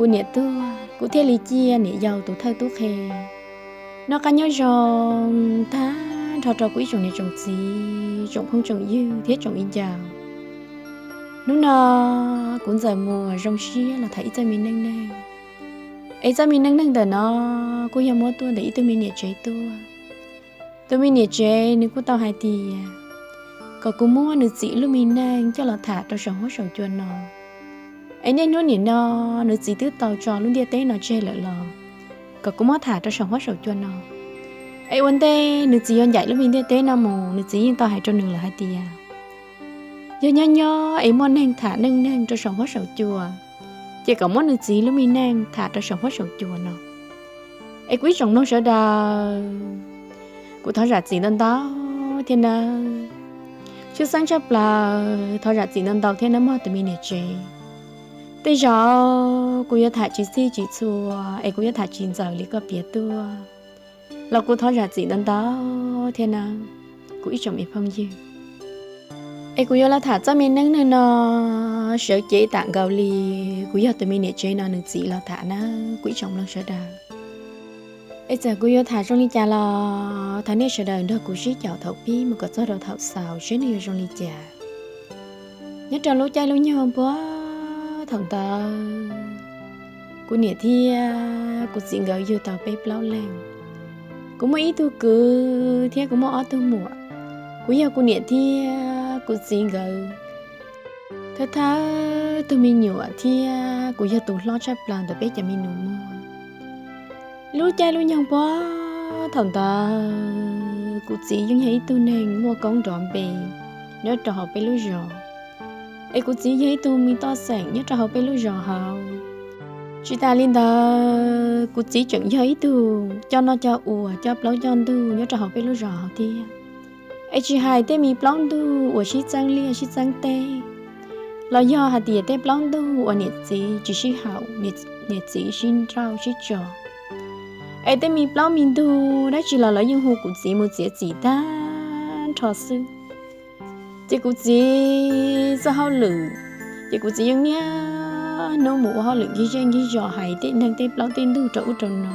kuv niam tuag kuv thiaj li ciaj niam yau tus thawj tub qhe. Noj qab nyob zoo tag nrho rau kuv ib tsoom niam tsoom txiv, tsoom phooj tsoom ywg thiab tsoom ib ncauj. Hnub no kuv Ntxawm Muas zoo siab los tham ib txoj me neej neeg. Es txoj me neej neeg ntawm no kuj yog muab tuaj ntawm ib tug me niam tsev tuaj. Tus me niam tsev nws kuj tau hais tias kom kuv muab nws txiv lub me neej coj los tham rau saum huab saum cua no. Es niaj hnub nim no nws txiv twb tau tso lub ntiaj teb no tseg lawm los kom kuv muab tham rau saum huab saum cua no. Es ua ntej nws txiv yuav ncaim lub me ntiaj teb no mus, nws txiv yeej tau hais rau nws lawm hais tias yog nyob nyob es muaj neeg tham neej neeg rau saum huab saum cua, ces kom muab nws txiv lub me neej tham rau saum huab saum cua no. Es kuv ib tsoom mloog sawv daws, kuv thov zam txim ntau ntau thiab nawb. Tshwj xeeb tshaj plaws thov zam txim ntau ntau thiab nawb mog tus me niam tsev. Tej zaum kuv yuav tham tsis txhij tsis txhua es kuv yuav tham tsis ntxaws li koj piav tuaj, los kuv thov zam txim ntau ntau thiab nawb kuv ib tsoom me phooj ywg. Es kuv yuav los tham txoj me neej neeg no sawv cev tam nkaus li kuv yog tus me niam tsev no nws txiv los tham nawb kuv ib tsoom mloog sawv daws. Es txawm kuv yuav tham zoo li cas los thov nej sawv daws nrog kuv sib caum thaum pib mus kom txog rau thaum xaus seb nws yuav zoo li cas. Nyob rau lub caij lub nyoog puag thaum ntawd, kuv niam thiab kuv txiv nkawd yug tau peb plaub leeg. Kuv muaj ib tug kwv thiab kuv muaj ob tug muam. Kuv yog kuv niam thiab kuv txiv nkawd thawj thawj tug me nyuam thiab kuv yog tus hlob tshaj plaws ntawm peb cov me nus muag. Lub caij lub nyoog puag thaum ntawd kuv txiv yeej yog ib tug neeg muaj koob nrov npe nyob rau hauv peb lub zos. Es kuv txiv yog ib tug me toj xeem nyob rau hauv peb lub zos hauv. Tsis tas li ntawd kuv txiv tseem yog ib tug coj noj coj ua coj plaub coj ntug nyob rau hauv peb lub zos hauv thiab. Es tsis hais tej me plaub ntug uas sib txeeb liaj sib txeeb teb, los yog hais tias tej plaub ntug uas niam txiv tsis sib haum, niam txiv sib nrauj sib tso, es tej me plaub me ntug dab tsi los lawv yeej hu kuv txiv mus txiav txim tag nrho xwb. Ces kuv txiv txoj hauj lwm, ces kuv txiv yeej niaj hnub mus ua hauj lwm nkig zej nkig zos hais tej neeg tej plaub tej ntug rau ub rau no.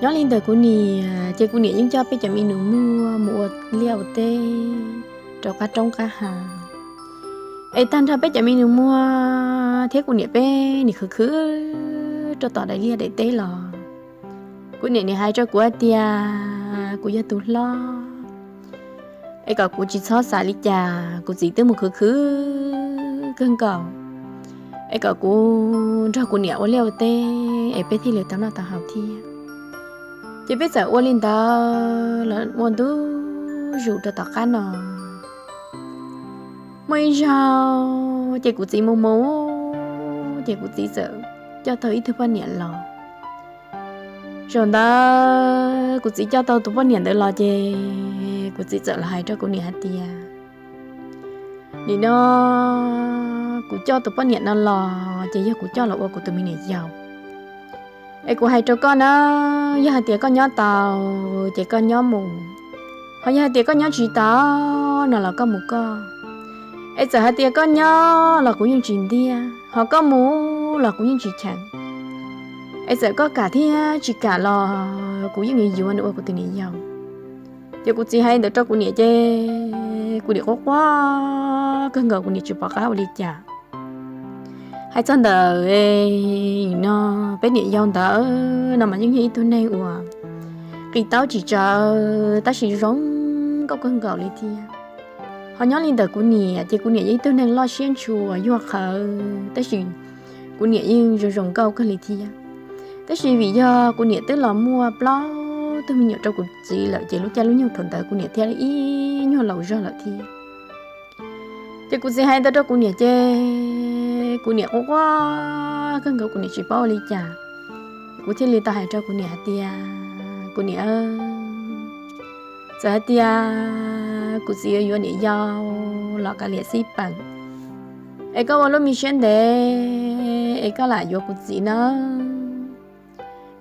Nyob li ntawm kuv niam ces kuv niam yeej coj peb cov me nus muag mus ua liaj ua teb rau qab roob qab hav. Es tag nrho peb cov me nus muag thiab kuv niam peb nim khwv khwv rau tom daim liaj daim teb los kuv niam nim hais rau kuv hais tias kuv yog tus hlob, es kom kuv tsis txhob xav li cas, kuv txiv twb mus khwv khwv kawg nkaus, es kom kuv nrog kuv niam ua liaj ua teb es peb thiaj li tau noj tau haus thiab. Ces peb txawm ua li ntawd los ua ntu zus rau tom qab no. Muaj ib zaug ces kuv txiv mus mus, ces kuv txiv txawm coj tau ib tug poj niam los. Zaum ntawd kuv txiv coj tau tus poj niam ntawd los ces kuv txiv txawm los hais rau kuv niam hais tias, nim no kuv coj tus poj niam no los ces yog kuv coj los ua kuv tus me niam yau. Es kuv hais rau koj na, yog hais tias koj nyob tau ces koj nyob mus, ho yog hais tias koj nyob tsis tau no los koj mus koj. Es txawm hais tias koj nyob los kuv yeej tsis ntiag, ho koj mus los kuv yeej tsis cheem. Es txawm koj kam thiab tsis kam los kuv yeej yuav nws ua kuv tus niam yau. Ces kuv txiv hais ntawd rau kuv niam ces kuv niam quaj quaj kawg nkaus, kuv niam tsis pom qab ua li cas. Hais txog ntawm no peb niam yau ntawd no mas yeej yog ib tug neeg uas qis taub tsis tsawv tab sis zoo nkauj kawg nkaus li thiab. Ho nyob li ntawm kuv niam ces kuv niam yog ib tug neeg loj siab ntshua yuag qhawv tab sis kuv niam yeej zoo zoo nkauj kawg li thiab. Tab sis vim yog kuv niam twb los muaj plaub tug me nyuam rau kuv txiv lawm ces lub caij lub nyoog thaum ntawd kuv niam thiaj ib nyuag laus zog lawm thiab. Ces kuv txiv hais ntawd rau kuv niam ces kuv niam quaj quaj kawg nkaus, kuv niam tsis paub ua li cas. Kuv thiaj li tau hais rau kuv niam hais tias, kuv niam, txawm hais tias kuv txiv yuav yuav niam yau los kav liam xij peem, es koj ua lub me siab ntev es koj lam yuav kuv txiv nawb.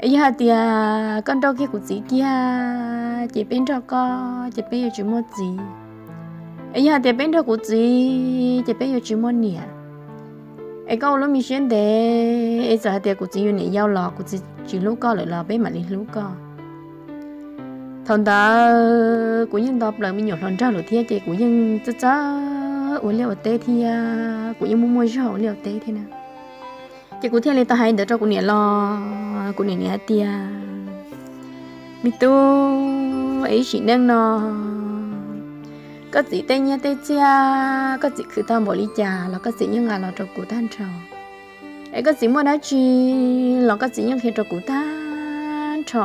Es yog hais tias koj nrauj kiag kuv txiv kiag ces peb nrog koj ces peb yuav tsis muaj txiv. Es yog hais tias peb nrog kuv txiv ces peb yuav tsis muaj niam. Es koj ua lub me siab ntev, es txawm hais tias kuv txiv yuav niam yau los kuv txiv tsis hlub koj lawm los peb mam li hlub koj. Thaum ntawd kuv yeej nto plaws me nyuam hluas nraug lawm thiab ces kuv yeej txawj txawj ua liaj ua teb thiab kuv yeej muaj muaj zog ua liaj ua teb thiab na. Ces kuv thiaj li tau hais ntawd rau kuv niam los kuv niam nim hais tias, me tub, es ib sim neej no koj txiv tej nyiaj tej txiaj koj txiv khwv tau npaum li cas los koj txiv yeej nqa los rau kuv tag nrho. Es koj txiv muaj dab tsi los koj txiv yeej qhia rau kuv tag nrho.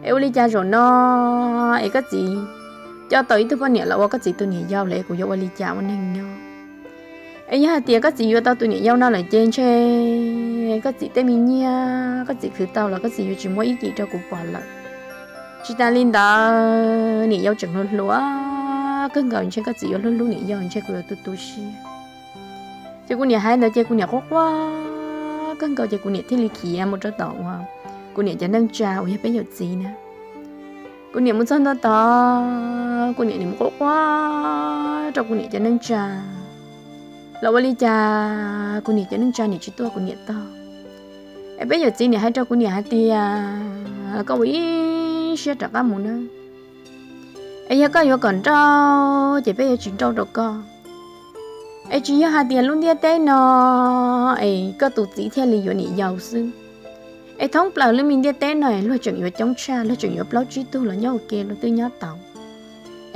Es ua li cas zaum no es koj txiv coj tau ib tug poj niam los ua koj txiv tus niam yau lawm es kuv yuav ua li cas ua neeg nyob? Es yog hais tias koj txiv yuav tau tus niam yau no lawm ces ntshe koj txiv tej me nyiaj koj txiv khwv tau los koj txiv yuav tsis muab ib kis rau kuv pom lawm. Tsis tas li ntawd niam yau tseem hluas hluas kawg nkaus, ntshe koj txiv yuav hlub hlub niam yau, ntshe kuv yuav tu tu siab. Ces kuv niam hais ntawd ces kuv niam quaj quaj kawg nkaus ces kuv niam thiaj li khiav mus rau tom uas kuv niam cov neej tsa uas yog peb yawm txiv na. Kuv niam mus txog ntua tod kuv niam nim quaj quaj rau kuv niam cov neej tsa los ua li cas kuv niam cov neej tsa nim tsis tuaj kuv niam tog. Es peb yawm txiv nim hais rau kuv niam hais tias koj ua ib siab rov qab mus na. Es yog koj yuav kom nrauj ces peb yuav tsis nrauj rau koj. Es tsis yog hais tias lub ntiaj teb no es koj tus txiv thiaj li yuav niam yau xwb. Es thoob plaws lub me ntiaj teb no es luag tseem yuav coob tshaj, luag tseem yuav plaub tsib tug los nyob ua ke luag twb nyob tau.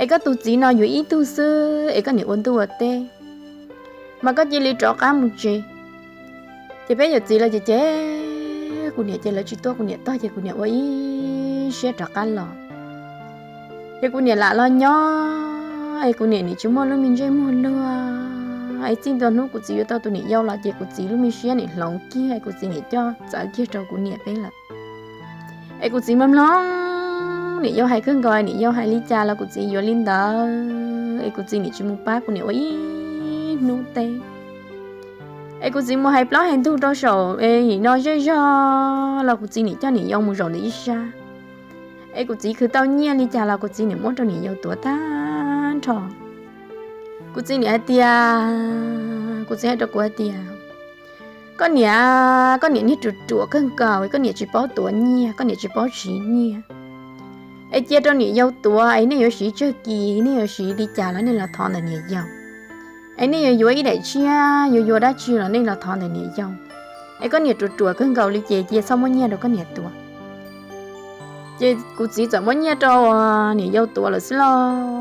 Es koj tus txiv no yuav ib tug xwb es koj niam ua ntuj ua teb, mas koj cia li rov qab mus tsev. Ces peb yawm txiv lawv ces ces kuv niam ces lawv tsis tuaj kuv niam tog ces kuv niam ua ib siab rov qab los. Ces kuv niam lam los nyob es kuv niam nim tsis muaj lub me ntsej muag luag. Es txij ntua hnub kuv txiv yuav tau tus niam yau los ces kuv txiv lub me siab nim hloov kiag es kuv txiv nim coj txawv kiag rau kuv niam peb lawm. Es kuv txiv mloog mloog niam yau hais kawg nkaus, niam yau hais li cas los kuv txiv yuav li ntawd. Es kuv txiv nim tsis mus pab kuv niam ua ib hnub teb. Es kuv txiv mus hais plaub hais ntug rau saum es nim no zej zog los kuv txiv nim coj niam yau mus zaum ntawm ib sab. Es kuv txiv khwv tau nyiaj li cas los kuv txiv nim muab rau niam yau tuav tag nrho. Kuv txiv nim hais tias, kuv txiv hais rau kuv hais tias, koj niam, koj niam niag ruam ruam kawg nkaus, koj niam tsis paub tuav nyiaj, koj niam tsis paub siv nyiaj. Es cia rau niam yau tuav, es nej yuav siv tsawg kis, nej yuav siv li cas los nej los thov ntawm niam yau. Es nej yuav yuav ib daim tshiab, yuav yuav dab tsi los nej los thov ntawm niam yau. Es koj niam ruam ruam kawg nkaus li ces cia txhob muab nyiaj rau koj niam tuav. Ces kuv txiv txawm muab nyiaj rau niam yau tuav lawm xwb lauj.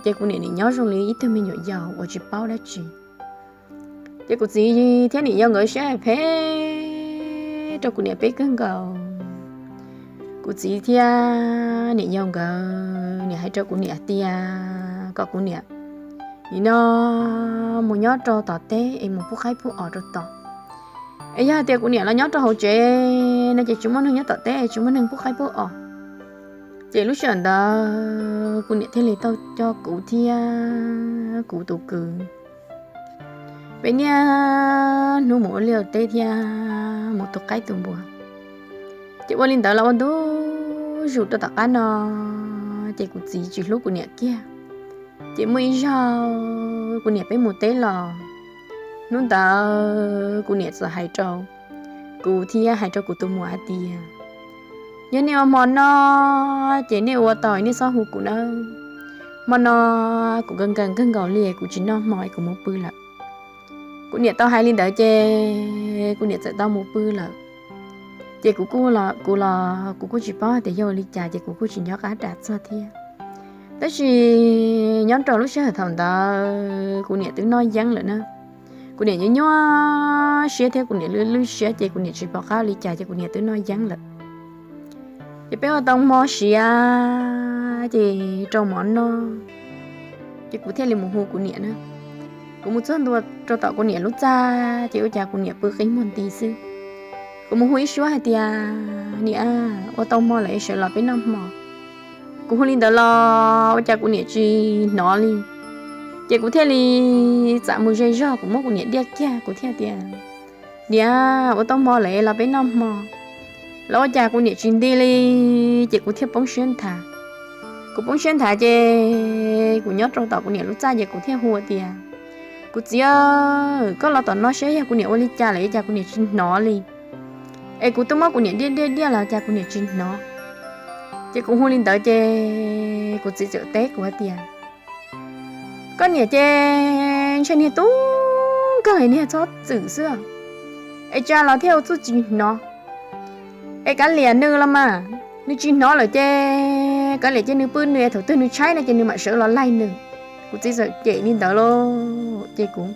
Ces kuv niam nim nyob zoo li ib tug me nyuam yaus uas tsis paub dab tsi. Ces kuv txiv thiab niam yau nkawd siab phem rau kuv niam peb kawg nkaus. Kuv txiv thiab niam yau nkawd nim hais rau kuv niam tias kom kuv niam nim no mus nyob rau tom teb es mus pub qaib pub os rau tom. Es yog hais tias kuv niam los nyob rau hauv tsev no ces tsis muaj neeg nyob tom teb, tsis muaj neeg pub qaib pub os. Ces lub sij hawm ntawd kuv niam thiaj li tau coj kuv thiab kuv tus kwv peb niaj hnub mus ua liaj ua teb thiab mus tu qaib tu npua. Ces ua li ntawd los ua ntu zus rau tom qab no, ces kuv txiv tsis hlub kuv niam kiag. Ces muaj ib zaug kuv niam peb mus teb los, hnub ntawd kuv niam txawm hais rau kuv thiab hais rau kuv tus muam hais tias, yog nej ua hmo noj ces nej ua tau nej txhob hu kuv nawb. Hmo no kuv nkees nkees kawg nkaus li, kuv tsis noj hmo es kuv mus pw lawm. Kuv niam tau hais li ntawd ces kuv niam txawm tau mus pw lawm. Ces kuv kuj los, kuv los kuv kuj tsis paub tias yog ua li cas ces kuv kuj tsis nco qab ras txog thiab. Tab sis nyob rau lub sij hawm thaum ntawd kuv niam twb noj yeeb lawm na. Kuv niam nyuaj nyuaj siab thiab kuv niam lwj lwj siab ces kuv niam tsis pom qab ua li cas ces kuv niam twb noj yeeb lawm. Ces peb ua tau hmo siav ces rau mov noj, ces kuv thiaj li mus hu kuv niam na. Kuv mus txog ntua rau tom kuv niam lub txaj ces ua cas kuv niam pw qi muag nti xwb. Kuv mus hu ib suab hais tias, niam, ua tau hmo lawm es sawv los peb noj hmo. Kuv hu li ntawd los ua cas kuv niam tsis hnov li. Ces kuv thiaj li txav mus ze zog, kuv muab kuv niam diaj kiag, kuv thiaj tias, niam, ua tau hmo lawm los peb noj hmo. Los ua cas kuv niam tsis nti li, ces kuv thiaj poob siab nthav. Kuv poob siab nthav ces kuv nyob rau tom kuv niam lub txaj ces kuv thiaj hu tias, Kuv txiv, koj los tom no saib yog kuv niam ua li cas lawm, cas kuv niam tsis hnov li. Es kuv twb muab kuv niam diaj diaj diaj los cas kuv niam tsis hnov. Ces kuv hu li ntawd ces kuv txiv txawm teb kuv hais tias, koj niam ces ntshe niag tub kawg, niag txhob txwm xwb, es tsa los thiaj ua txuj tsis hnov. Es kav liam nws los mas, nws tsis hnov lawm ces kav liam ces nws pw nws, thaum twg nws tshaib no ces nws mam sawv los laig nws. Kuv txiv txawm cem li ntawd lauj, ces kuv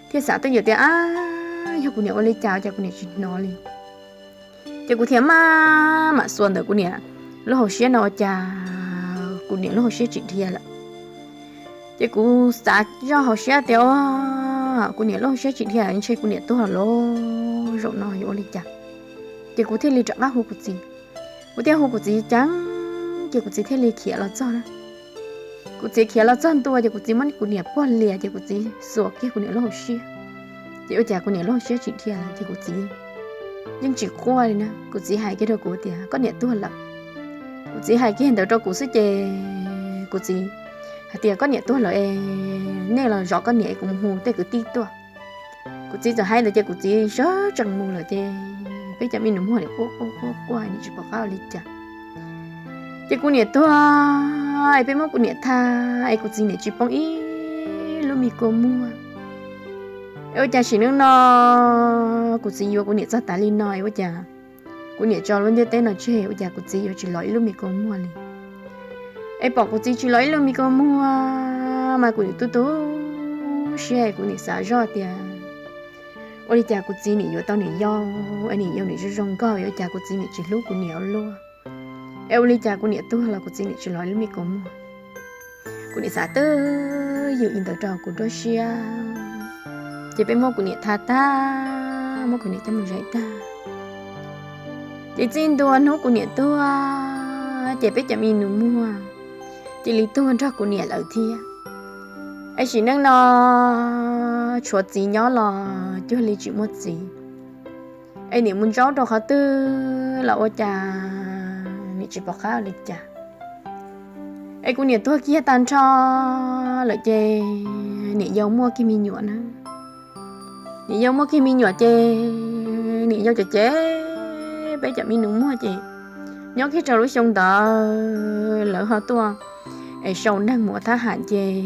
thiaj xav twj ywm tias, ab, yog kuv niam ua li cas cas kuv niam tsis hnov li. Ces kuv thiaj maj mam xuas ntawm kuv niam lub hauv siab no ua cas kuv niam lub hauv siab tsis dhia lawm. Ces kuv xav zoj hauv siab tias, kuv niam lub hauv siab tsis dhia, ntshe kuv niam tuag lawm zaum no yuav ua li cas. Ces kuv thiaj li rov qab hu kuv txiv. Kuv thiaj hu kuv txiv ceev, ces kuv txiv thiaj li khiav los txog na. Kuv txiv khiav los txog ntua ces kuv txiv muab kuv niam puag lias ces kuv txiv xuas kiag kuv niam lub hauv siab. Ces ua cas kuv niam lub hauv siab tsis dhia lawm ces kuv txiv yeej tsis quaj li na. Kuv txiv hais kiag rau kuv tias, koj niam tuag lawm. Kuv txiv hais kiag ntawd rau kuv xwb ces kuv txiv hais tias, koj niam tuag lawm es nej los zov koj niam es kuv mus hu tej kwv tij tuaj. Kuv txiv txawm hais ntawd ces kuv txiv sawv tsees mus lawm ces peb cov me nus muag nim quaj quaj quaj quaj nim tsis pom qab ua li cas. Ces kuv niam tuag es peb muab kuv niam tha es kuv txiv nim tsis poob ib lub me kua muag. Es ua cas sim neej no kuv txiv yuav kuv niam txog tas li no es ua cas kuv niam tso lub ntiaj teb no tseg ua cas kuv txiv yuav tsis los ib lub me kua muag li. Es pom kuv txiv tsis los ib lub me kua muag mas kuv nim tu tu siab es kuv nim xav zoj tias, ua li cas kuv txiv nim yuav tau niam yau, es niam yau nim zoo zoo nkauj, ua cas kuv txiv nim tsis hlub kuv niam ua luaj. Es ua li cas kuv niam tuag los kuv txiv nim tsis los ib lub me kua muag. Kuv nim xav twj ywm li ntawd rau kuv nruab siab. Ces peb muab kuv niam tha tag, muab kuv niam coj mus zais tag. Ces txij ntua hnub kuv niam tuag ces peb cov me nus muag cia li tuag nrog kuv niam lawm thiab. Es sim neej no tshuav txiv nyob los cuag li tsis muaj txiv. Es nim mus ntsaub rau qhov twg los ua cas nim tsis pom qab ua li cas. Es kuv niam tuag kiag tag nrho lawm ces niam yau muaj kiag me nyuam na. Niam yau muaj kiag me nyuam ces niam yau cem cem peb cov me nus muag ces nyob kiag rau lub xyoo ntawd lawv ho tuaj es sau neeg mus ua thab ham ces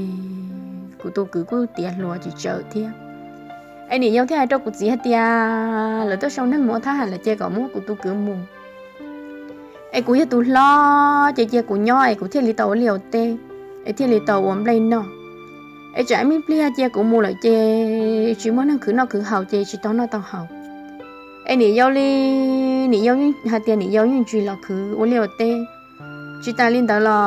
kuv tus kwv kuj tiav hluas tsis tsawm thiab. Es niam yau thiaj hais rau kuv txiv hais tias lawv tuaj sau neeg mus ua thab ham lawm ces kom muab kuv tus kwv mus. Es kuv yog tus hlob ces cia kuv nyob es kuv thiaj li tau ua liaj ua teb, es thiaj li tau ua nplej noj. Es tsam ib me pliag cia kuv mus lawm ces tsis muaj neeg khwv noj khwv haus ces tsis tau noj tau haus. Es niam yau li, niam yau hais tias niam yau yeej tsis los khwv ua liaj ua teb. Tsis tas li ntawd los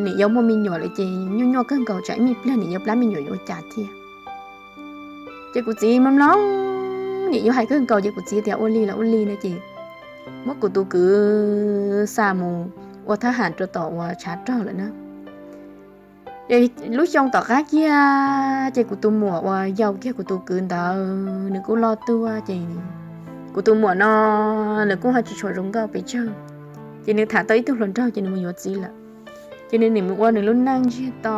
niam yau muaj me nyuam lawm ces nyuaj nyuaj kawg nkaus, tsam ib me pliag niam yau plab me nyuam yuav ua cas thiab. Ces kuv txiv mloog mloog niam yau hais kawg nkaus ces kuv txiv tias ua li los ua li no ces muab kuv tus kwv xa mus ua thab ham rau tom uas tshav rog lawm na. Ces lub xyoo tom qab kiag ces kuv tus muam uas yau kiag kuv tus kwv ntawd nws kuj loj tuaj ces kuv tus muam no nws kuj ho tsis tshua zoo nkauj pes tsawg, ces nws tham tau ib tug hluas nraug ces nws mus yuav txiv lawm. Ces nws nim mus ua nws lub neej ntsiag to,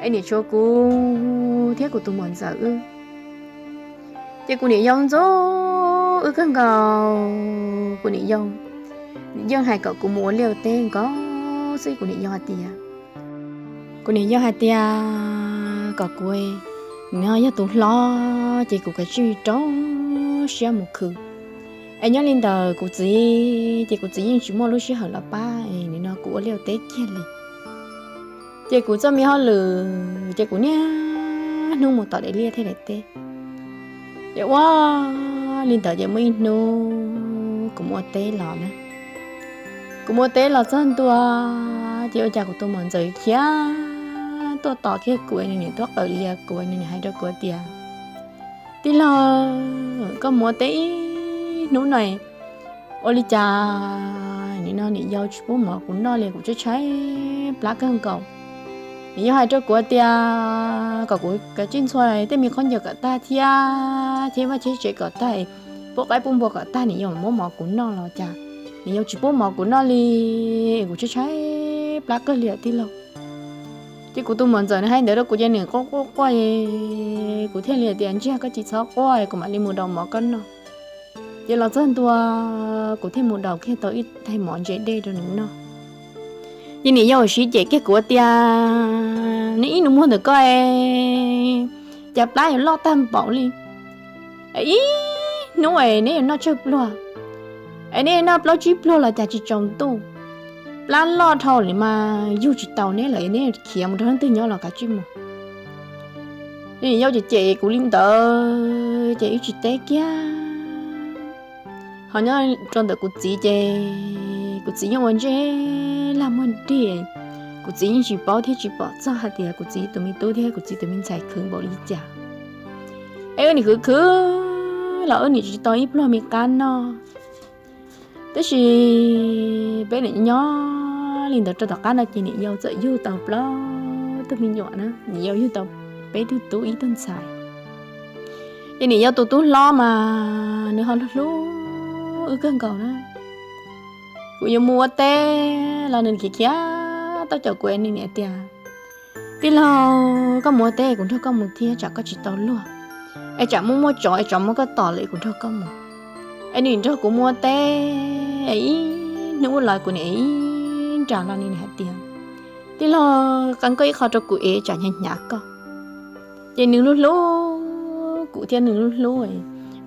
es nim tshuav kuv thiab kuv tus muam ntxawm wb. Ces kuv niam yau ntxub wb kawg nkaus, kuv niam yau yeej hais kom kuv mus ua liaj ua teb nkaus xwb. Kuv niam yau hais tias, kuv niam yau hais tias kom kuv, no yog tus hlob ces kuv kav tsij rau siab mus khwv. Es nyob li ntawd kuv txiv ces kuv txiv yeej tsis muaj lub sij hawm los pab, nim no kuv ua liaj ua teb kiag li. Ces kuv txoj me hauj lwm ces kuv niaj hnub mus tom daim liaj thiab daim teb. Ces ua li ntawd ces muaj ib hnub kuv mus ua teb los na, kuv mus ua teb los txog ntua, ces ua cas kuv tus muam ntxawm khiav tuaj tos kiag kuv, nws nim tuaj qawm lias kuv, nws nim hais rau kuv tias, tij laug, koj mus ua teb ib hnub no ua li cas nim no niam yau tsis pub mov kuv noj li, kuv tshaib tshaib plab kawg nkaus. Niam yau hais rau kuv tias kom kuv kav tsij ntxhua tej me khaub ncaws kom tag thiab cheb vaj cheb tsev kom tag, pub qaib pub npua kom tag niam yau mam muab mov kuv noj los cas niam yau tsis pub mov kuv noj li, kuv tshaib tshaib plab kawg li tij laug. Ces kuv tus muam ntxawm nws hais ntawd rau kuv ces nws quaj quaj quaj, kuv thiaj li tias, Ntsiag, koj tsis txhob quaj, kuv mam li mus daus mov koj noj. Ces los txog ntua, kuv thiaj mus daus kiag tau ib tais mov ntse dej rau nws noj. Ces niam yau siv cem kiag kuv tias, Neb ib nus muag ntawm koj es cas plab yuav loj tag npaum li, es ib hnub es neb yuav noj tsawg pluag, es neb noj plaub tsib pluag los cas tsis tsaus ntuj. Plab loj dhau li mas yug tsis taus neb lawm, neb khiav mus rau leej twg nyob los kav tsij mus. Ces niam yau cem cem kuv li ntawd ces wb tsis teb kiag. Ho nyob rau ntawm kuv txiv ces kuv txiv yeej ua ntsej lag muag dig, kuv txiv yeej tsis paub thiab tsis pom txog hais tias kuv txiv tus me tub thiab kuv txiv tus me ntxhais khwv npaum li cas. Es wb nim khwv khwv los wb nim tsis tau ib pluag me qab noj. Tab sis peb nim nyob li ntawd rau tom qab no ces niam yau txawm yug tau plaub tug me nyuam na, niam yau yug tau peb tug tub ib tug ntxhais. Ces niam yau tus tub hlob mas nws ho hlub hlub wb kawg nkaus na. Kuv yuav mus ua teb los nws khiav khiav tuaj caum kuv es nws niam tias, Tij laug, koj mus ua teb kuv nrog koj mus thiab, tsam koj tsis tau luag, es tsam muaj muaj tsov es tsov muab koj tom lawm kuv nrog koj mus. Es nws nrog kuv mus ua teb, ib hnub los kuv niam ib nra los nws hais tias, Tij laug, qee koj ib qho rau kuv es tsam hnyav hnyav koj. Ces nws hlub hlub kuv thiab nws hlub hlub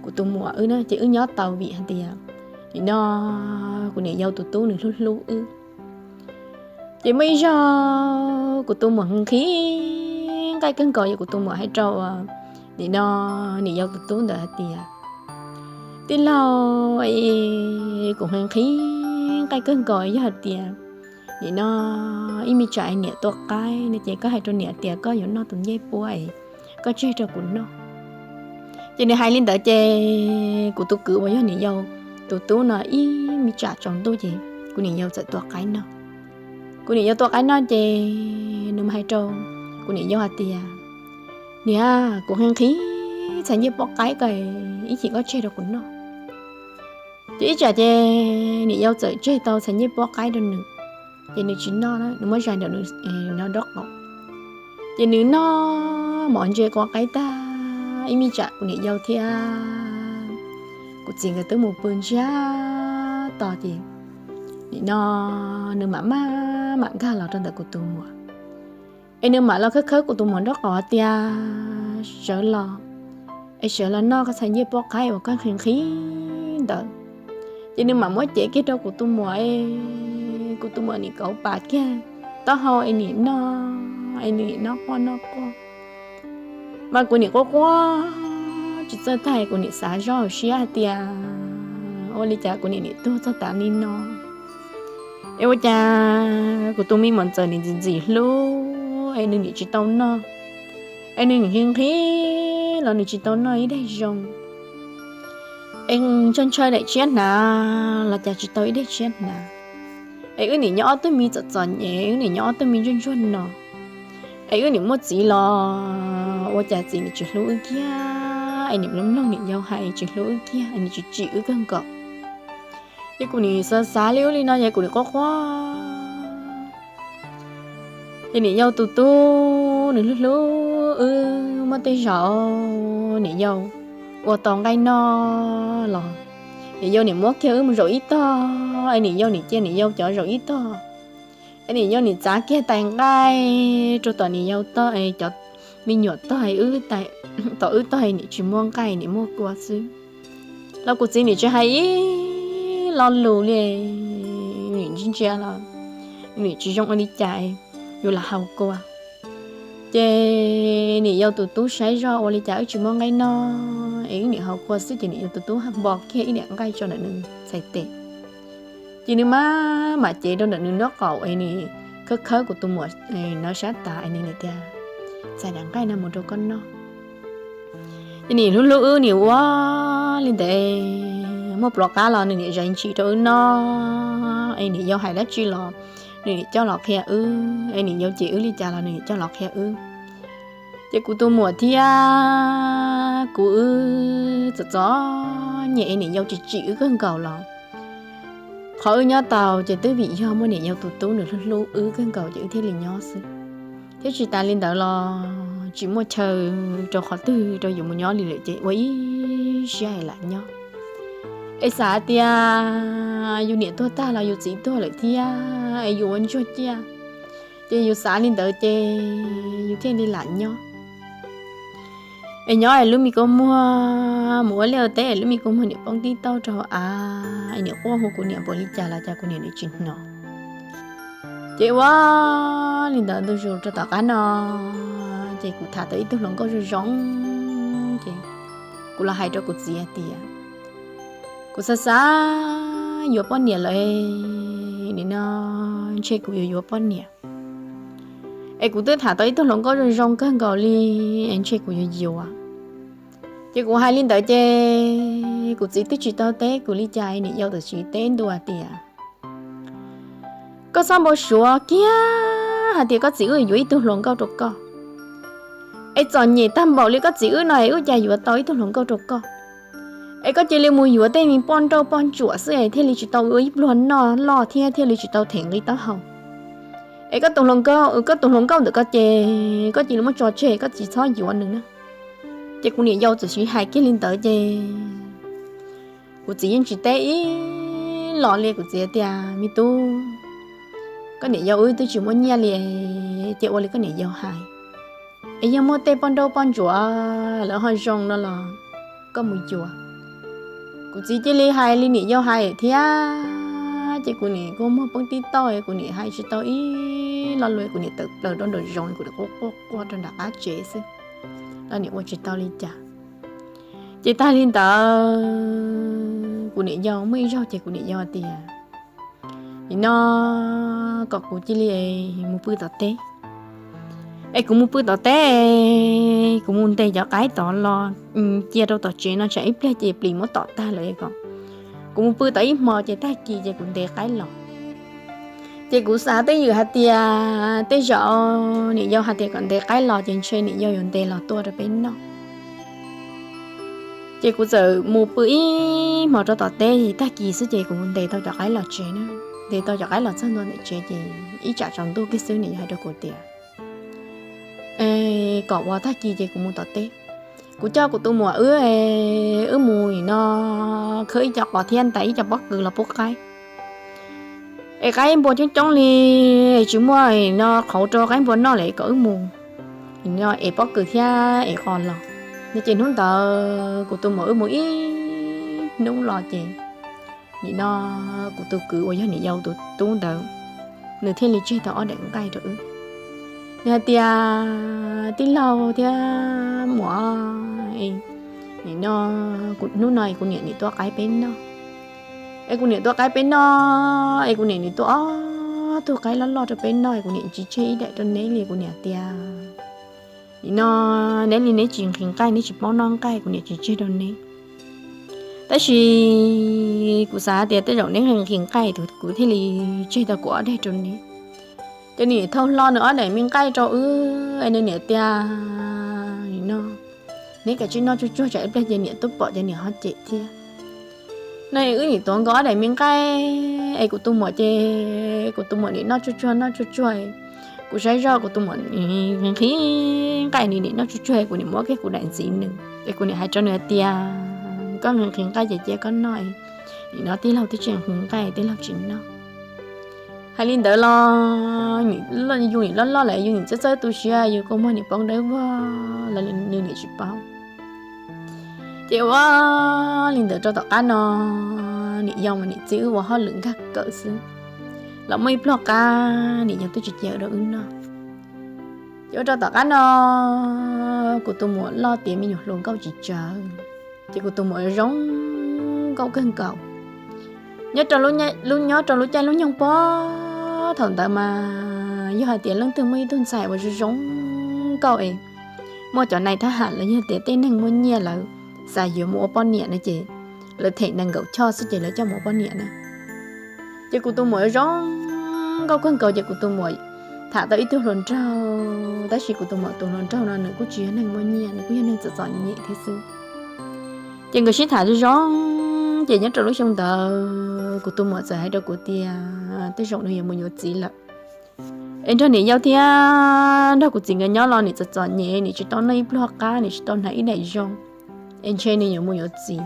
kuv tus muam wb na, ces wb nyob tau vim hais tias nim no kuv niam yau tus tub nws hlub hlub wb. Ces muaj ib zaug kuv tus muam nqhis nqaij kawg nkaus, yog kuv tus muam hais rau nim no niam yau tus tub ntawd hais tias, Tij laug, kuv nqhis nqaij kawg nkaus, yog hais tias nim no ib me tsam es niam tua qaib no ces koj hais rau niam tias koj yuav noj tus ncej puab es koj tseg rau kuv noj. Ces nws hais li ntawd ces kuv tus kwv uas yog niam yau tus tub no ib me tsam tsaus ntuj ces kuv niam yau txawm tua qaib noj. Kuv niam yau tua qaib noj ces nws hais rau kuv niam yau hais tias, Niam, kuv nqhis nqhis txhais ncej puab qaib ko, ib chim koj tseg rau kuv noj. Ces ib tsam ces niam yau txawm tseg tau txhais ncej puab qaib rau nws, ces nws tsis noj, nws muab zais nraum nws nraub qaum. Ces nws noj mov ntse kua qaib tag, ib me tsam kuv niam yau thiab kuv txiv nkawd twb mus pw ntsiag to ces nim no nws mam maj mam nkag los rau ntawm kuv tus muam. Es nws mam los khawb khawb kuv tus muam nraub qaum tias, Sawv los, es sawv los noj koj txhais ncej puab qaib uas koj nqhis nqhis ntawd. Ces nws mam muab cev kiag rau kuv tus muam es kuv tus muam nim kauv pas kiag taub hau es nim no, es nws nim noj quaj noj quaj. Mas kuv nim quaj quaj tsis txawj tag, kuv nim xav zoj hauv siab hais tias, Ua li cas kuv niam nim tuag txog tav li no? Es ua cas kuv tus me muam ntxawm nim ntxim ntxim hlub es nws nim tsis tau noj, es nws nim nqhis nqhis los nws tsis tau noj ib daig zoo, es ntshaw ntshaw daim tshiab hnav los cas tsis tau ib daig tshiab hnav. Es wb nim nyob ob tug me txom txom nyem, wb nim nyob ob tug me ntsuag ntsuag no, es wb nim muaj txiv los ua cas txiv nim tsis hlub wb kiag, es nim mloog mloog niam yau hais tsis hlub wb kiag, es nim tsis tsim wb kawg nkaus. Ces kuv nim xav xav li ub li no ces kuv nim quaj quaj. Ces niam yau tus tub nws hlub hlub wb, muaj tej zaum niam yau ua tau nqaij noj los niam yau nim muab kiag wb mus zaum ib tog, es niam yau nim cia niam yau cov zaum ib tog, es niam yau nim txav kiag tais nqaij rau tom niam yau tog, cov me nyuam tog, wb, tom wb tog nim tsis muaj nqaij, nim muaj kua xwb. Los kuv txiv nim tsis hais ib lo lus li, nim ntsia ntsia los nim tsis zoo ua li cas, yuav lam haus kua. Ces niam yau tus tub saib zoj ua li cas wb tsis muaj nqaij noj, es wb nim haus kua xwb ces niam yau tus tub npo kiag ib daim nqaij tso ntawm nws txhais tes. Ces nws mam mam cev rau ntawm nws nraub qaum es nws khawb khawb kuv tus muam no sab tas es nws tias, Txais daim nqaij no mus rau koj noj. Ces nim hlub hlub wb nim ua li ntawd, muaj plhuav qab los nws nim zais ntshis rau wb noj, es niam yau hais dab tsi los nws nim coj los qhia wb, es niam yau cem wb li cas los nws nim coj los qhia wb. Ces kuv tus muam thiab kuv wb txom txom nyem es niam yau tsis tsim wb kawg nkaus los qhov wb nyob tau ces twb vim yog muaj niam yau tus tub nws hlub hlub wb kawg nkaus ces wb thiaj li nyob xwb. Thiab tsis tas li ntawd los tsis muaj chaw rau qhov twg rau yus mus nyob li lawm ces ua ib siab es lam nyob. Es xav tias yus niam tuag tag los yus txiv tuag lawm thiab es yus ua ntsuag ciaj, ces yus xav li ntawd ces yus thiaj li lam nyob. Es nyob es lub me kua muag mus ua liaj ua teb es lub me kua muag niam poob tib tauj rau av, es niam quaj hu kuv niam npaum li cas los cas kuv niam nws tsis hnov. Ces ua li ntawd ntu zus rau tom qab no, ces kuv tham tau ib tug hluas nkauj zoo zoo, ces kuv los hais rau kuv txiv hais tias, kuv xav xav yuav poj niam lawm, nim no ntshe kuv yuav yuav poj niam. Es kuv twb tham tau ib tug hluas nkauj zoo zoo kawg nkaus li, es ntshe kuv yuav yuav. Ces kuv hais li ntawd ces kuv txiv twb tsis tau teb kuv li cas, niam yau txawm tsis teb ntua tias, koj txhob npau suav kiag hais tias koj txiv wb yuav ib tug hluas nkauj rau koj. Es txom nyem tag npaum li koj txiv wb no es wb cas yuav tau ib tug hluas nkauj rau koj. Es koj cia li mus yuav tej me poj nrauj poj ntsuam xwb es thiaj li tsis tau ua ib pluag noj loj thiab thiaj li tsis tau them nqi taub hau. Es koj tus hluas nkauj, koj tus hluas nkauj ntawm koj ces koj cia li muab tso tseg, koj tsis txhob yuav nws na. Ces kuv niam yau txawm siv hais kiag li ntawd ces kuv txiv yeej tsis teb ib los li. Kuv txiv tias, me tub, koj niam yau wb twb tsis muaj nyiaj li, ces ua li koj niam yau hais. Es yog muaj tej poj nrauj poj ntsuam lawv ho zoo no los koj mus yuav. Kuv txiv cia li hais li niam yau hais thiab, ces kuv niam kua muag poob tib tauj, kuv niam hais tsis tau ib lo lus, kuv niam tawm plaws rau nraum zoov, kuv niam quaj quaj quaj rau nram qab tsev xwb, los niam ua tsis tau li cas. Ces tag li ntawd kuv niam yau muaj ib zaug ces kuv niam yau tias, nim no kom kuv cia li mus pw tom teb. Es kuv mus pw tom teb, kuv mus ntes cov qaib tod los cia rau tom tsev no tsam ib pliag ces plis muab tom tag lawm kom kuv mus pw tau ib hmo ces tag kis ces kuv ntes qaib los. Ces kuv xav twj ywm hais tias tej zaum niam yau hais tias kom ntes qaib los ces ntshe niam yau yuav ntes los tua rau peb noj. Ces kuv txawm mus pw ib hmo rau tom teb, tag kis xwb ces kuv ntes tau cov qaib los tsev na. Ntes tau cov qaib los txog ntua ntawm tsev ces ib tsam tsaus ntuj kiag xwb niam yau hais rau kuv tias, kom uas tag kis ces kuv mus tom teb, kuv coj kuv tus muam wb, wb mus nim no khawb ib co qos thiab ntais ib co pob kws los pub qaib. Es qaib npua coob coob li, tsis muaj nim no qhauv rau qaib npua noj lawm kom wb mus nim no es pob kws thiab es qos los. No ces hnub ntawd kuv tus muam wb mus ib hnub los ces nim no kuv tus kwv uas yog niam yau tus tub ntawd, nws thiaj li tseg tau ob daim nqaij rau wb. Nws hais tias, tij laug thiab muam, nim no hnub no kuv niam nim tua qaib peb noj. Es kuv niam tua qaib peb noj, es kuv niam nim tua ob tug qaib loj loj rau peb noj, es kuv niam tsis tseg ib daim rau neb li. Kuv niam tias, nim no neb li neb tsis nqhis nqaij, neb tsis paub noj nqaij, kuv niam tsis tseg rau neb. Tab sis kuv xav tias tej zaum neb nqhis nqaij, kuv thiaj li tseg tau kuv ob daim rau neb. Ces nws thau hlo nws ob daim me nqaij rau wb, es nws niam tias, nim no neb kav tsij noj tsuag tsuag tsam ib pliag ces niam tuaj pom ces niam ho cem thiab. No wb nim tuav nkaus ob daim me nqaij, es kuv tus muam ces kuv tus muam nim noj tsuag tsuag noj tsuag tsuag. Kuv saib zoj kuv tus muam nqhis nqaij, nws nim noj tsuag tsuag, kuv nim muab kiag kuv daim ntxiv nws, es kuv nim hais rau nws hais tias, koj nqhis nqaij ces cia koj noj, nim no tij laug twb tsis nqhis nqaij, tij laug tsis noj. Hais li ntawd los yus nim loj loj lawm, yus nim txawj txawj tu siab, yus kua muag nim poob dawb vog los nws nim tsis paub. Ces ua li ntawd rau tom qab no, niam yau mas niam txiv wb ua hauj lwm nkag kawm xwb, los muaj ib pluag qab niam yau twb tsis cia rau wb noj. Ces ua rau tom qab no kuv tus muam loj tiav me nyuam hluas nkauj tsis tsawg, ces kuv tus muam zoo nkauj kawg nkaus. Nyob rau lub, nyob rau lub caij lub nyoog pob thaum ntawd mas yog hais tias leej twg muaj ib tug ntxhais uas zoo zoo nkauj es muaj cov nais thab ham los yog tias tej neeg muaj nyiaj lawv xav yuav mus ua poj niam no ces lawv them nees nkaum choj xwb ces lawv coj mus ua poj niam na. Ces kuv tus muam zoo nkauj kawg nkaus ces kuv tus muam tham tau ib tug hluas nraug, tab sis kuv tus muam tus hluas nraug no nws kuj tsis yog neeg muaj nyiaj, nws kuj yog neeg txom txom nyem thiab xwb. Ces nkawd sib tham zoo zoo, ces nyob rau lub xyoo ntawd kuv tus muam txawm hais rau kuv tias tej zaum nws yuav mus yuav txiv lawm. Es nrog niam yau thiab nrog kuv txiv nkawd nyob los niam txom txom nyem, niam tsis tau noj ib pluag qab, niam tsis tau hnav ib daim zoo, es ntshe nws yuav mus yuav txiv.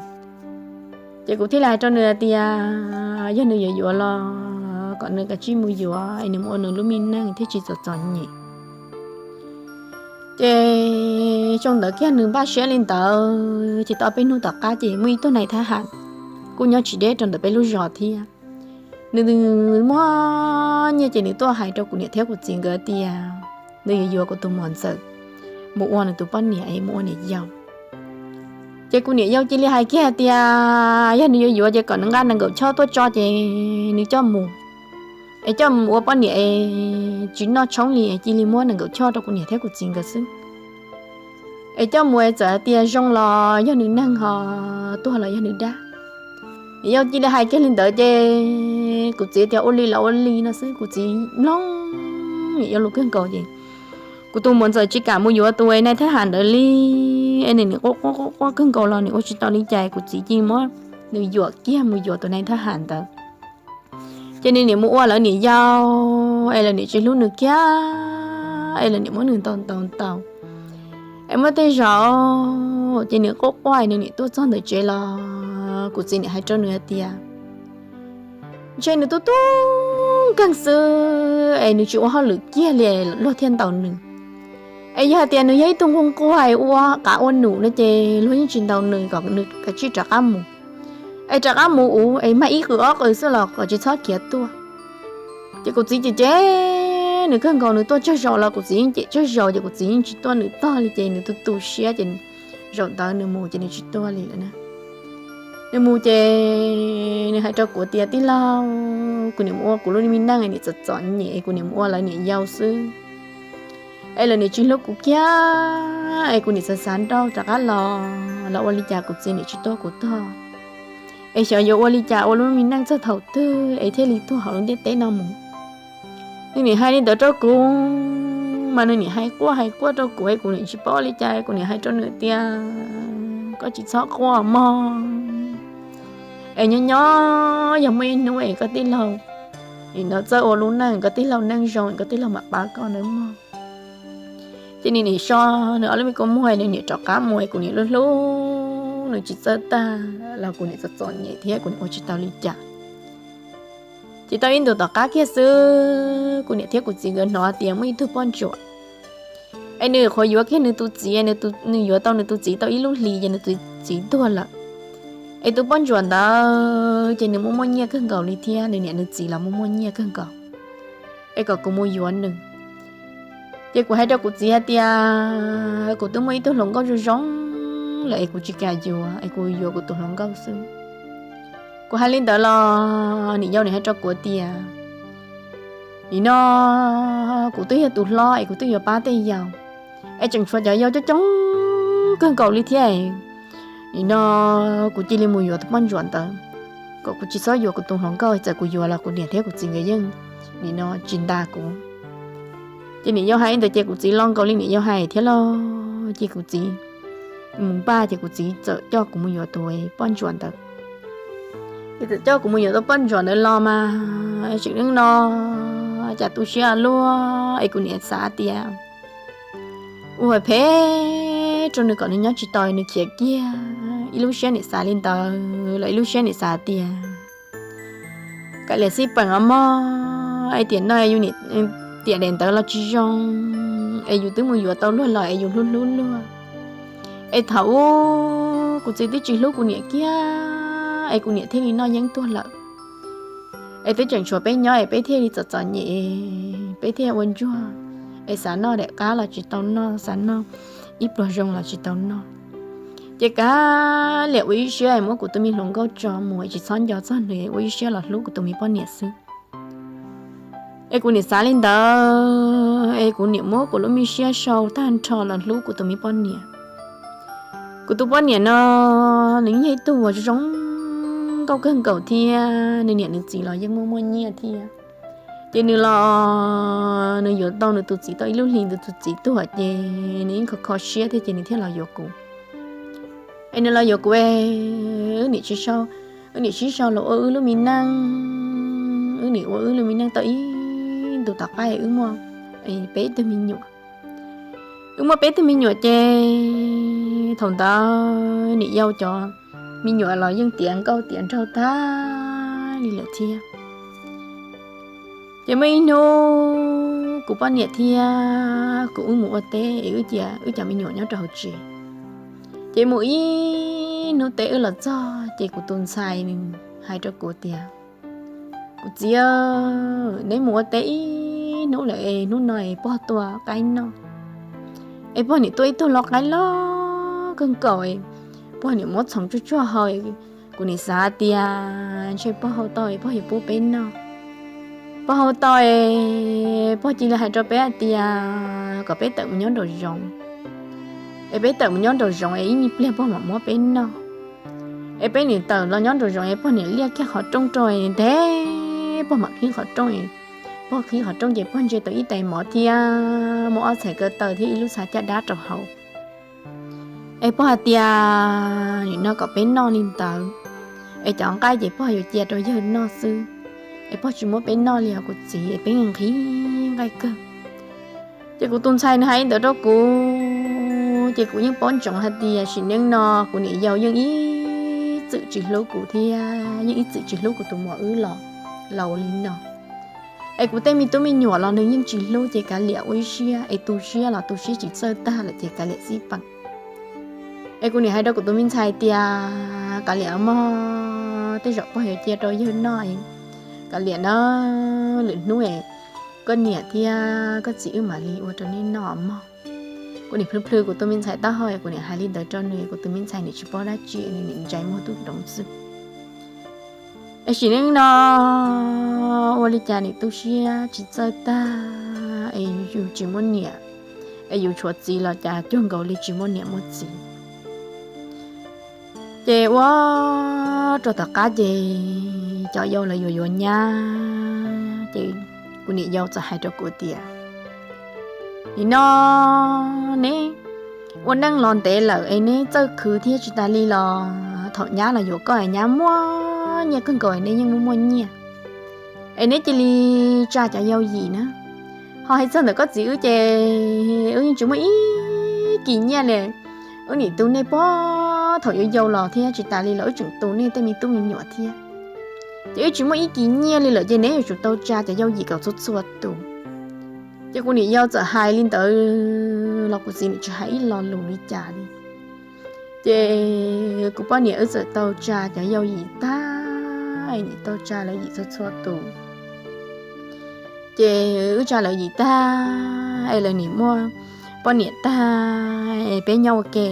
Ces kuv thiaj li hais rau nws tias yog nws yuav yuav los kom nws kav tsij mus yuav es nws mus ua nws lub me neej thiaj tsis txom txom nyem. Ces xyoo ntawd kiag nws npaj siab li ntawd ces tau peb hnub tom qab ces muaj ib tug nais thab ham kuj nyob tsis deb rau ntawm peb lub zos thiab. Nws muaj nyiaj ces nws tuaj hais rau kuv niam thiab kuv txiv nkawd tias nws yuav yuav kuv tus muam ntxawm mus ua nws tus poj niam es mus ua niam yau. Ces kuv niam yau cia li hais kiag tias yog nws yuav yuav ces kom nws nqa nees nkaum choj tuaj tso ces nws coj mus, es coj mus ua poj niam es tsis noj tshoob li es cia li muab nees nkaum choj rau kuv niam thiab kuv txiv nkawd xwb. Es coj mus es txawm hais tias zoo los yog nws neeg, ho tuag los yog nws dab. Niam yau cia li hais kiag li ntawd ces kuv txiv tias ua li los ua li no xwb, kuv txiv mloog niam yau lus kawg nkaus ces kuv tus muam ntxawm tsis kam mus yuav tus nais thab ham ntawd li. Es nws nim quaj quaj quaj quaj kawg nkaus los nws ua tsis tau li cas, kuv txiv cia li muab nws yuam kiag mus yuav tus nais thab ham ntawd. Ces nws nim mus ua lawv niam yau, es lawv nim tsis hlub nws kiag, es lawv nim muab nws ntaus ntaus ntaus. Es muaj tej zaum ces nws quaj quaj nws nim tuaj txog ntawm tsev los kuv txiv nim hais rau nws hais tias ntshe nws tub tub nkeeg xwb es nws tsis ua hauj lwm kiag li luag thiaj ntaus nws. Es yog hais tias nws yog ib tug nquag nquag ua qav ua num no ces luag yeej tsis ntaus nws, kom nws kav tsij rov qab mus. Es rov qab mus ua es mag ib qws ob qws xwb los kom tsis txhob khiav tuaj. Ces kuv txiv cem cem nws kawg nkaus, nws tuaj tsawg zaus los kuv txiv yeej cem tsawg zaus, ces kuv txiv yeej tsis tuaj nws tog li, ces nws tu tu siab ces zaum ntawd nws mus ces nws tsis tuaj li lawm na. Nws mus ces nws hais rau kuv tias tij laug, kuv nim mus ua kuv lub me neej, nim txom txom nyem es kuv nim mus ua lawv niam yau xwb. Es lawv nim tsis hlub kuv kiag, es kuv nim xav xav nrauj rov qab los, los ua li cas kuv txiv nim tsis tuaj kuv tog. Es xyov yuav ua li cas ua lub me neej txog thaum twg es thiaj li tuag hauv lub ntiaj teb no mus. Nws nim hais li ntawd rau kuv, mas nws nim hais quaj hais quaj rau kuv es kuv nim tsis paub li cas, kuv nim hais rau nws tias koj tsis txhob quaj mog. Es nyob nyob yog muaj ib hnub es koj tij laug nim no txawj ua lub neej, koj tij laug neej zoo, koj tij laug mam pab koj nawb mog. Ces nws nim so nws ob lub me kua muag, nws nim rov qab mus es kuv nim hlub hlub nws tsis txawj tag los kuv nim txom txom nyem thiab kuv nim ua tsis tau li cas. Ces tau ib ntus tom qab kiag xwb kuv niam thiab kuv txiv nkawd hnov tias muaj ib tug poj ntsuam, es nws qhuav yuav kiag nws tus txiv, nws yuav tau nws tus txiv tau ib lub hlis ces nws tus txiv tuag lawm. Es tus poj ntsuam ntawd ces nws muaj muaj nyiaj kawg nkaus li thiab nws niam nws txiv los muaj muaj nyiaj kawg nkaus. Es kom kuv mus yuav nws. Ces kuv hais rau kuv txiv hais tias kuv twb muaj ib tug hluas nkauj zoo zoo lawm es kuv tsis kam yuav, es kuv yuav kuv tus hluas nkauj xwb. Kuv hais li ntawd los niam yau nim hais rau kuv tias nim no kuv twb yog tus hlob es kuv twb yuav pab tej yau, es tseem tshuav cov yau coob coob kawg nkaus li thiab. Nim no kuv cia li mus yuav tus poj ntsuam ntawd, kom kuv tsis txhob yuav kuv tus hluas nkauj, txawm kuv yuav los kuv niam thiab kuv txiv nkawd yeej nim no tsis ntas kuv. Ces niam yau hais li ntawd ces kuv txiv lo nkaus li niam yau hais thiab lauj. Ces kuv txiv mus npaj ces kuv txiv txawm coj kuv mus yuav tus poj ntsuam ntawd. Ces txawm coj kuv mus yuav tus poj ntsuam ntawd los mas tseem neej no cas tu siab luaj es kuv niam xav tias ua phem rau nws kom nws nyob tsis tau nws khiav kiag. Ib lub siab niam xav li ntawd los ib lub siab niam xav tias kav liam xij peem os mog, es tiam no tiam daim ntawd los tsis zoo, es yus twb mus yuav tau luag los es yus hlub hlub luag. Es thaum ub kuv txiv twb tsis hlub kuv niam kiag es kuv niam thiaj li noj yeeb tuag lawm. Es twb tseem tshuav peb nyob es peb thiaj li txom txom nyem, peb thiaj ua ntsuag, es xav noj daim qab los tsis tau noj, xav noj ib pluag zoo los tsis tau noj. Ces kav liam ua ib siab es muab kuv tus me hluas nkauj tso mus es tsis txhob nco txog nws, ua ib siab los hlub kuv tus me poj niam xwb. Es kuv niam xav li ntawd es kuv niam muab kuv lub me siab sau tag nrho los hlub kuv tus me poj niam. Kuv tus poj niam no nws yog ib tug uas zoo nkauj kawg nkaus thiab nws niam nws txiv los yeej muaj muaj nyiaj thiab. Ces nws los nws yuav tau nws tus txiv tau ib lub hlis nws tus txiv tuag ces nws yeej kho kho siab thiab ces nws thiaj los yuav kuv. Es nws los yuav kuv, wb niam sib sau los ua wb lub me neej, wb niam ua wb lub me neej tau ib ntu tom qab wb muaj peb tug me nyuam. Wb muaj peb tug me nyuam ces thaum ntawd niam yau cov me nyuam los yeej tiav nkauj tiav nraug tag li lawm thiab. Ces muaj ib hnub kuv poj niam thiab kuv wb mus ua teb es wb cia wb cov me nyuam nyob rau hauv tsev. Ces mus ib hnub teb wb los txog ces kuv tus ntxhais nws hais rau kuv tias, kuv txiv, neb mus ua teb ib hnub lawm es hnub no es pog tua qaib noj. Es pog niam tua ib tug lau qaib loj kawg nkaus, pog niam muab txhoov tsuag tsuag hau. Kuv niam xav tias ntshe pog hau tau es pog yuav pub peb noj. Pog hau tau es pog cia li hais rau peb hais tias kom peb tawm mus nyob nraum zoov, es peb tawm mus nyob nraum zoov es ib me pliag pog mam muab peb noj. Es peb niam tawm los nyob nraum zoov es pog niam liaj kiag qhov rooj rau ntev, pog mam qhib qhov rooj, pog qhib qhov rooj ces pog ntsia tau ib tais mov thiab muaj ob txhais ko taw thiab ib lub xav caj dab rau hauv. Es pog hais tias nim no kom peb noj li ntawd, es cov nqaij ces pog yuav cia rau yawg noj xwb, es pog tsis muab peb noj li os kuv txiv, es peb nqhis nqaij kawg. Ces kuv tus ntxhais nws hais li ntawd rau kuv ces kuv yeej paub ntsoov hais tias sim neej no kuv niam yau yeej ib txwm tsis hlub kuv thiab yeej ib txwm tsis hlub kuv tus muam wb los laus li no. Es kuv tej me tub me nyuam los nws yeej tsis hlub ces kav liam ua ib siab, es tu siab los tu siab tsis txawj tag lawm ces kav liam xij peem. Es kuv niam hais rau kuv tus me ntxhais tias kav liam mog, tej zaum pog yuav cia rau yawg noj, kav liam na, lwm hnub es koj niam thiab koj txiv wb mam li ua rau neb noj mog. Kuv niam plhws plhws kuv tus me ntxhais taub hau, kuv niam hais li ntawd rau nws, kuv tus me ntxhais nws tsis paub dab tsi, nws nim ntsais muag tub doov xwb. Es sim neej no ua li cas nim tu siab tsis txawj tag, es yus tsis muaj niam, es yus tshuav txiv los cas cuag nkaus li tsis muaj niam muaj txiv. Ces ua rau tom qab ces cov yau lawv yuav yuav nyab, ces kuv niam yau txawm hais rau kuv tias, nim no neb ua neej los ntev lawm es neb txawj khwv thiab tsis tas li los thaum nyab los yuav koj es nyab muaj nyiaj kawg nkaus es neb yeej muaj muaj nyiaj, es neb cia li tsa cov yau yim na. Ho hais txog ntawm koj txiv wb ces wb yeej tsis muaj ib kis nyiaj li. Wb nim tu nej puag thaum yuav yau los thiab tsis tas li los wb tseem tu nej tej me tub me nyuam thiab. Ces wb tsis muaj ib kis nyiaj li lawm ces neb yuav tsum tau tsa cov yau yim kom txhua txhua tus. Ces kuv niam yau txawm hais li ntawd los kuv txiv nim tsis hais ib lo lus li cas li. Ces kuv poj niam wb txawm tau tsa cov yau yim tag, nim tau tsa lawv yim txhua txhua tus. Ces wb tsa lawv yim tag es lawv nim muaj poj niam tag, peb nyob ua ke.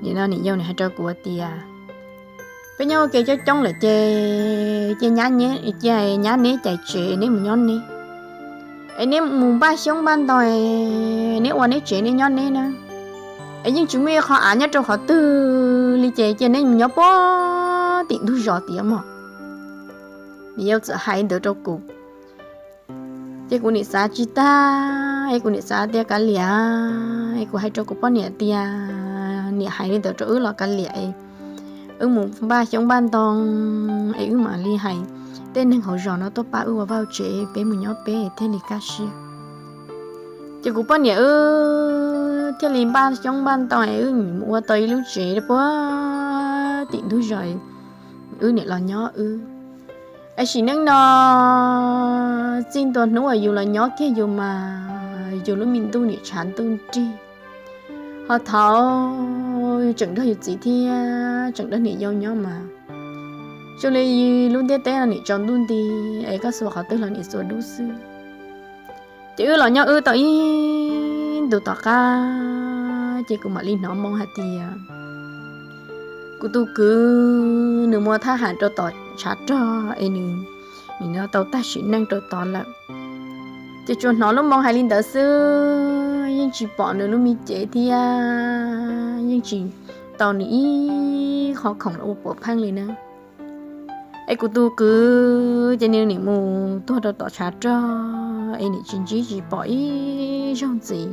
Nim no niam yau nim hais rau kuv tias, peb nyob ua ke coob coob lawm ces cia nyab neb cais tsev neb mus nyob neb, es neb mus npaj xyoob npaj ntoo, neb ua neb tsev neb nyob neb na. Es yeej tsis muaj ib qho av nyob rau qhov twg li ces cia neb mus nyob puag tim ntug zos tiav mog. Niam yau txawm hais ntawd rau kuv. Ces kuv nim xav tsis tag, es kuv nim xav tias kav liam, es kuv hais rau kuv poj niam tias niam hais li ntawd rau wb los kav liam, wb mus npaj xyoob npaj ntoo, es wb mam li hais tej neeg hauv zos no tuaj pab wb ua vaj tsev, peb mus nyob peb thiaj li kaj siab. Ces kuv poj niam wb thiaj li npaj xyoob npaj ntoo es wb mus ua tau ib lub tsev puag tim ntug zos, wb niam los nyob wb. Es sim neej no txij ntua hnub uas yus los nyob kiag yus mas yus lub me ntuj nim tshav ntuj nrig. Ho thaum yus tseem nrog yus txiv thiab tseem nrog niam yau nyob mas zoo li lub ntiaj teb no nim tsaus ntuj nti, es koj xuas qhov twg los nim xuas dub xwb. Ces wb los nyob wb tau ib ntus tom qab ces kuv mam li hnov moo hais tias kuv tus kwv nws muaj thab ham rau tom tshav rog es nws nim no tau tag sim neej rau tod lawm. Ces tsuas hnov lub moo hais li ntawd xwb, yeej tsis pom nws lub me cev thiab yeej tsis tau nws ib qho khoom los ua puav pheej li na. Es kuv tus kwv ces nws nim mus tuag rau tom tshav rog es nim tsis ntsib tsis pom ib zaug ntxiv.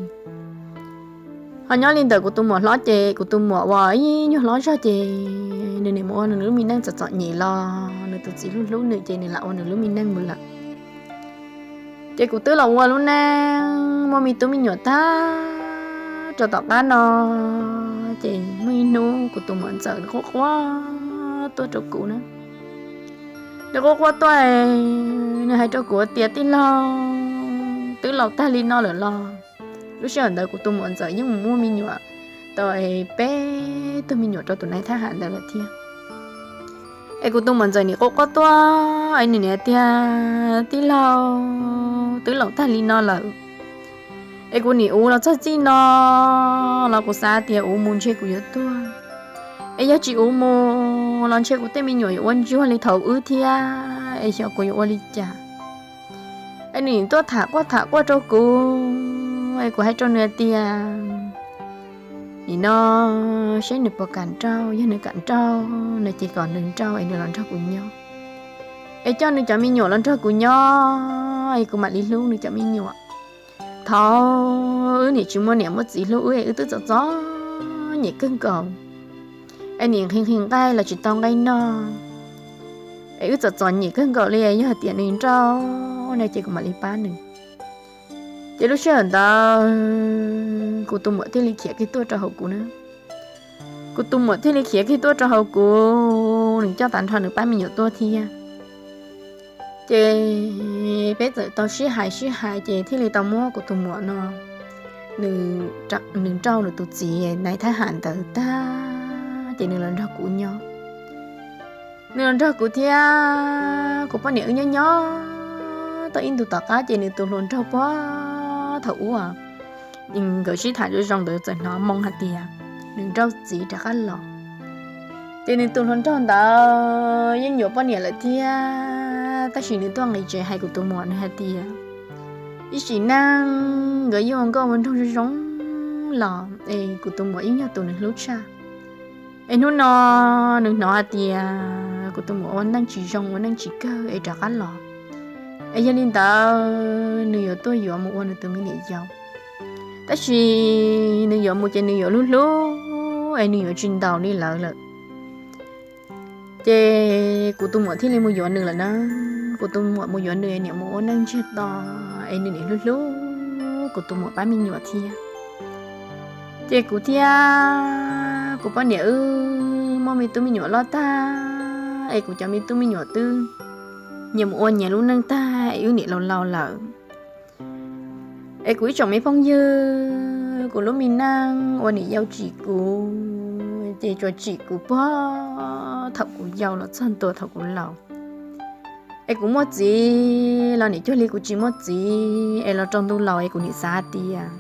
Ho nyob li ntawm kuv tus muam hlob ces kuv tus muam uas ib nyuag hlob zog ces nws nim mus ua nws lub me neej txom txom nyem los nws tus txiv hlub hlub nws ces nws lam ua nws lub me neej mus lawm. Ces kuv twb los ua lub neej muaj me tub me nyuam tag rau tom qab no, ces muaj ib hnub kuv tus muam ntxawm quaj quaj tuaj rau kuv na. Nws quaj quaj tuaj, nws hais rau kuv tias, tij laug, twb laus tag li no lawm los? Lub sij hawm ntawd kuv tus muam ntxawm yeej mus muaj me nyuam tau peb tug me nyuam rau tus nais thab ham ntawd lawm thiab. Es kuv tus muam ntxawm nim quaj quaj tuaj es nws nim tias, tij laug, twb laus tag li no lawm, es kuv nim ua los txog txij no los kuv xav tias ua mus ntshe kuv yuav tuag, es yog tsis ua mus los ntshe kuv tej me nyuam yuav ua ntsuag li thaum ub thiab, es xyov kuv yuav ua li cas. Es nws tuaj tham quaj tham quaj rau kuv, es kuv hais rau nws tias, nim no seb nws puas kam nrauj, yog nws kam nrauj no ces kom nws nrauj es nws los nrog kuv nyob, es coj nws cov me nyuam los nrog kuv nyob es kuv mam li hlub nws cov me nyuam. Thaum wb nim tsis muaj niam muaj txiv hlub wb es wb twb txom txom nyem kawg nkaus, es nim nqhis nqhis nqaij los tsis tau nqaij noj, es wb txom txom nyem kawg nkaus li, yog tias nws nrauj no ces kuv mam li pab nws. Ces lub sij hawm ntawd kuv tus muam thiaj li khiav kiag tuaj rau hauv kuv na. Kuv tus muam thiaj li khiav kiag tuaj rau hauv kuv, nws coj tag nrho nws pab me nyuam tuaj thiab. Ces peb txawm tau sib hais sib hais ces thiaj li tau muab kuv tus muam no, nws nrauj nws tus txiv nais thab ham ntawd tag ces nws los nrog kuv nyob. Nws los nrog kuv thiab kuv poj niam wb nyob nyob tau ib ntus tom qab ces nws tus hluas nraug puag thaum ub nkawd sib tham zoo zoo ntawd txawm hnov moo hais tias nws nrauj txiv rov qab los. Ces nws tus hluas nraug ntawd yeej yuav poj niam lawm thiab, tab sis nws tuaj nqis tsev hais kuv tus muam, nws hais tias ib sim neej nkawd yeej ua nkauj ua nraug zoo zoo los es kuv tus muam yeej yog tus nws hlub tshaj. Es hnub no nws hnov hais tias kuv tus muam ua neej tsis zoo ua neej tsis kawg es rov qab los, es yog li ntawd nws yuav tuaj yuav mus ua nws tus me niam yau. Tab sis nws yuav mus ces nws yuav hlub hlub es nws yuav tsis ntaus li lawv lawm. Ces kuv tus muam thiaj li mus yuav nws lawm na. Kuv tus muam mus yuav nws, niam mus ua neej ntsiag to, es nws niam hlub hlub kuv tus muam pab me nyuam thiab. Ces kuv thiab kuv poj niam wb muaj me tub me nyuam loj tag, es kuv cov me tub me nyuam twb nyias mus ua nyias lub neej tag es wb niam laus laus lawm. Es kuv ib tsoom me phooj ywg, kuv lub me neej ua niam yau tsim kuv ces tsuas tsim kuv puag thaum kuv yau los txog ntua thaum kuv laus. Es kuv muaj txiv los niam cuag li kuv tsis muaj txiv, es los rau ntu laus es kuv niam xav tias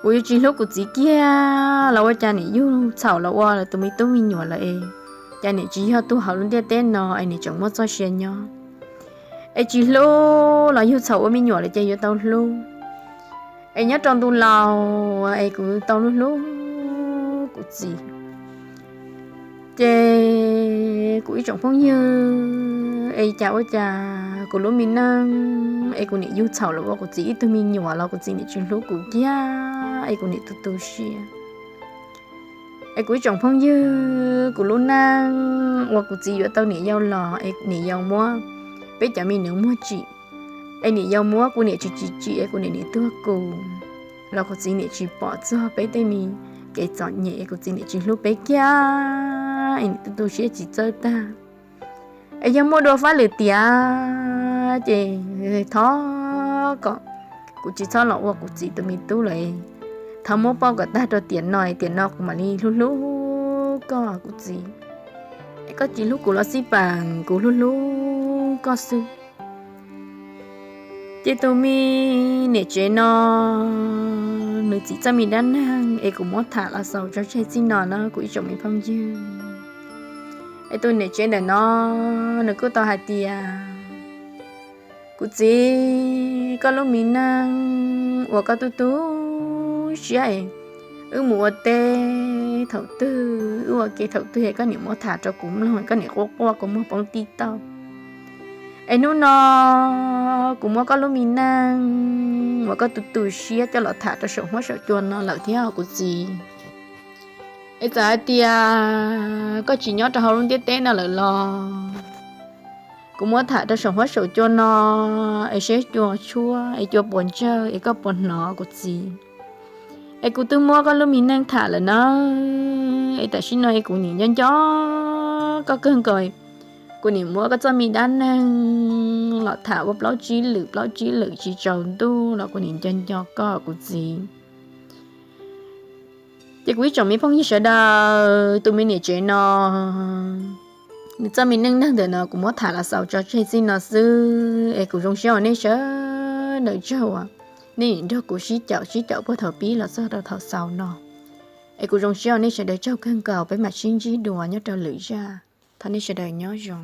kuv yuav tsis hlub kuv txiv kiag los ua cas niam yug txhaum los ua tus me tub me nyuam lawm es, cas niam tsis yog tuag hauv lub ntiaj teb no es niam tseem muaj txoj sia nyob. Es tsis hlub los yug txhaum ua me nyuam lawm ces yuav tau hlub. Es nyob rau ntu laus es kuv tau hlub hlub kuv txiv. Ces kuv ib tsoom phooj ywg, es cas ua cas kuv lub me neej es kuv niam yug txhaum los ua kuv txiv ib tug me nyuam los kuv txiv niam tsis hlub kuv kiag es kuv niam tu tu siab. Es kuv ib tsoom phooj ywg, kuv lub neej ua kuv txiv yuav tau niam yau los es niam yau muab peb cov me nyuam muag tsim, es niam yau muab kuv niam tsis tsim tsim es kuv niam niam tuag kuv, los kuv txiv niam tsis pom txog peb tej me kev txom nyem es kuv txiv niam tsis hlub peb kiag es niam tu tu siab tsis txawj tag. Es yog muaj dua fab lwm tiam ces thov kom kuv tsis txhob los ua kuv txiv tus me tub lawm, thov muab pauj kom tag rau tiam no, tiam no kuv mam li hlub hlub koj kuv txiv. Es koj tsis hlub kuv los xij peem, kuv hlub hlub koj xwb. Ces tus me niam tsev no nws txim txoj me dab neeg es kuv muab tham los xaus tso tseg txij no na kuv ib tsoom me phooj ywg. Es tus niam tsev ntawm no nws kuj tau hais tias, kuv txiv, koj lub me neej uas koj tu tu siab es wb mus ua teb thaum twg, wb ua ke thaum twg es koj niam muab tham rau kuv mloog, koj niam quaj quaj kua muag poob tib tauj. Es hnub no kuv muab koj lub me neej uas koj tu tu siab coj los tham rau saum huab saum cua no lawm thiab kuv txiv. Es txawm hais tias koj tsis nyob rau hauv lub ntiaj teb no lawm los Kuv muab tham rau saum huab saum cua no, es seb cua tshuab es cua puas ntsawj es koj puas hnov kuv txiv. Es kuv twb muab koj lub me neej tham lawm na, es tam sim no es kuv nim nco nco koj kawg nkaus. Kuv nim muab koj txoj me dab neeg los tham ua plaub tsib lwm plaub tsib lwm tsis tsaus ntuj los kuv nim nco nco koj kuv txiv. Ces kuv ib tsoom me phooj ywg sawv daws, tus me niam tsev no nws txoj me neej neeg ntawm no kuv muab tham los xaus tso tseg txij no xwb, es kuv zoo siab uas nej sawv daws tsaug uas nej nrog kuv sib caum sib caum puag thaum pib los txog rau thaum xaus no. Es kuv zoo siab uas nej sawv daws tsaug kawg nkaus, peb mam sib ntsib dua nyob rau lwm zaj. Thov nej sawv daws nyob zoo.